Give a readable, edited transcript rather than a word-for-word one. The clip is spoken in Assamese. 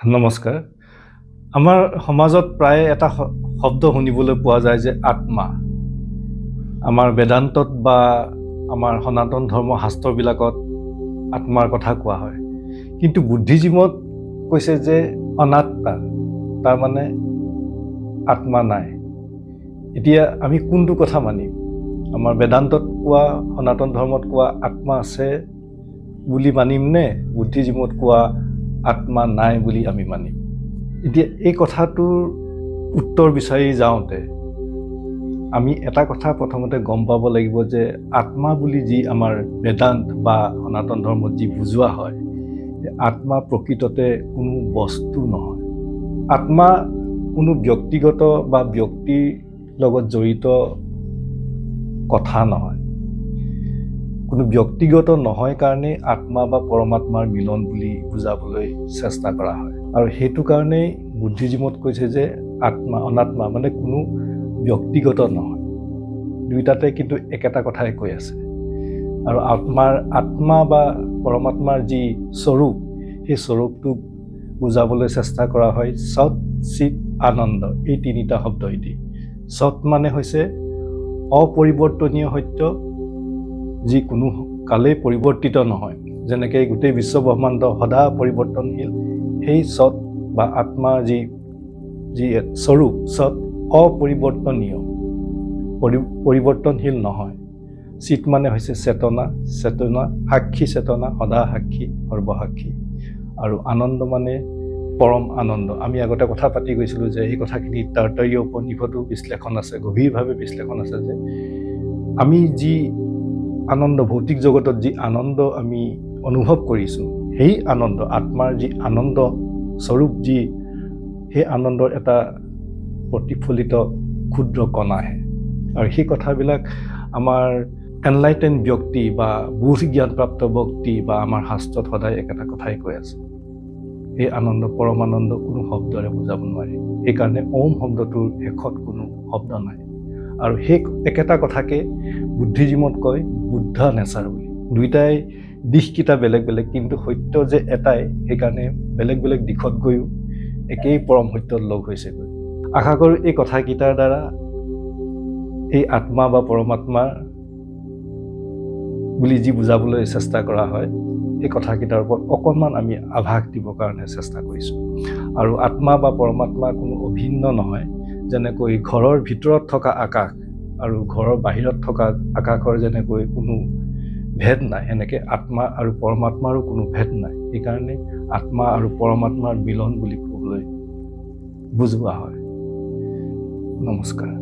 নমস্কাৰ। আমাৰ সমাজত প্ৰায় এটা শব্দ শুনিবলৈ পোৱা যায় যে আত্মা। আমাৰ বেদান্তত বা আমাৰ সনাতন ধৰ্ম শাস্ত্ৰবিলাকত আত্মাৰ কথা কোৱা হয়, কিন্তু বুদ্ধিজীৱত কৈছে যে অনাত্মা, তাৰমানে আত্মা নাই। এতিয়া আমি কোনটো কথা মানিম? আমাৰ বেদান্তত কোৱা, সনাতন ধৰ্মত কোৱা আত্মা আছে বুলি মানিম নে বুদ্ধিজীৱত কোৱা আত্মা নাই বুলি আমি মানিম? এতিয়া এই কথাটোৰ উত্তৰ বিচাৰি যাওঁতে আমি এটা কথা প্ৰথমতে গম পাব লাগিব যে আত্মা বুলি যি আমাৰ বেদান্ত বা সনাতন ধৰ্মত যি বুজোৱা হয়, আত্মা প্ৰকৃততে কোনো বস্তু নহয়। আত্মা কোনো ব্যক্তিগত বা ব্যক্তিৰ লগত জড়িত কথা নহয়। কোনো ব্যক্তিগত নহয় কাৰণেই আত্মা বা পৰমাত্মাৰ মিলন বুলি বুজাবলৈ চেষ্টা কৰা হয়। আৰু সেইটো কাৰণেই বুদ্ধিজীৱত কৈছে যে আত্মা অনাত্মা মানে কোনো ব্যক্তিগত নহয়। দুয়োটাতে কিন্তু একেটা কথাই কৈ আছে। আৰু আত্মা বা পৰমাত্মাৰ যি স্বৰূপ, সেই স্বৰূপটোক বুজাবলৈ চেষ্টা কৰা হয় সৎ, চিত, আনন্দ, এই তিনিটা শব্দই দি। সৎ মানে হৈছে অপৰিৱৰ্তনীয় সত্য, যি কোনো কালেই পৰিৱৰ্তিত নহয়। যেনেকৈ গোটেই বিশ্ব ব্ৰহ্মাণ্ড সদা পৰিৱৰ্তনশীল, সেই সৎ বা আত্মা যি যি স্বৰূপ সৎ, অপৰিৱৰ্তনীয়, পৰিৱৰ্তনশীল নহয়। চিত মানে হৈছে চেতনা, চেতনা সাক্ষী, চেতনা সদা সাক্ষী, সৰ্বসাক্ষী। আৰু আনন্দ মানে পৰম আনন্দ। আমি আগতে কথা পাতি গৈছিলোঁ যে এই কথাখিনি তৈত্তিৰীয় উপনিষদো বিশ্লেষণ আছে, গভীৰভাৱে বিশ্লেষণ আছে যে আমি যি আনন্দ, ভৌতিক জগতত যি আনন্দ আমি অনুভৱ কৰিছোঁ, সেই আনন্দ, আত্মাৰ যি আনন্দ স্বৰূপ, যি সেই আনন্দৰ এটা প্ৰতিফলিত ক্ষুদ্ৰ কণাহে। আৰু সেই কথাবিলাক আমাৰ এনলাইটেন ব্যক্তি বা বোধ জ্ঞানপ্ৰাপ্ত ব্যক্তি বা আমাৰ শাস্ত্ৰত সদায় একেটা কথাই কৈ আছে। এই আনন্দ, পৰমানন্দ কোনো শব্দৰে বুজাব নোৱাৰি। সেইকাৰণে ওম শব্দটোৰ শেষত কোনো শব্দ নাই। আৰু সেই একেটা কথাকে বুদ্ধিজীৱত কয় বুদ্ধ নেচাৰ বুলি। দুইটাই দিশকেইটা বেলেগ বেলেগ, কিন্তু সত্য যে এটাই, সেইকাৰণে বেলেগ বেলেগ দিশত গৈও একেই পৰম সত্যত লগ হৈছেগৈ। আশা কৰোঁ এই কথাকেইটাৰ দ্বাৰা এই আত্মা বা পৰমাত্মা বুলি যি বুজাবলৈ চেষ্টা কৰা হয়, সেই কথাকেইটাৰ ওপৰত অকণমান আমি আভাস দিবৰ কাৰণে চেষ্টা কৰিছোঁ। আৰু আত্মা বা পৰমাত্মা কোনো অভিন্ন নহয়। যেনেকৈ ঘৰৰ ভিতৰত থকা আকাশ আৰু ঘৰৰ বাহিৰত থকা আকাশৰ যেনেকৈ কোনো ভেদ নাই, সেনেকৈ আত্মা আৰু পৰমাত্মাৰো কোনো ভেদ নাই। সেইকাৰণে আত্মা আৰু পৰমাত্মাৰ মিলন বুলি ক'বলৈ বুজোৱা হয়। নমস্কাৰ।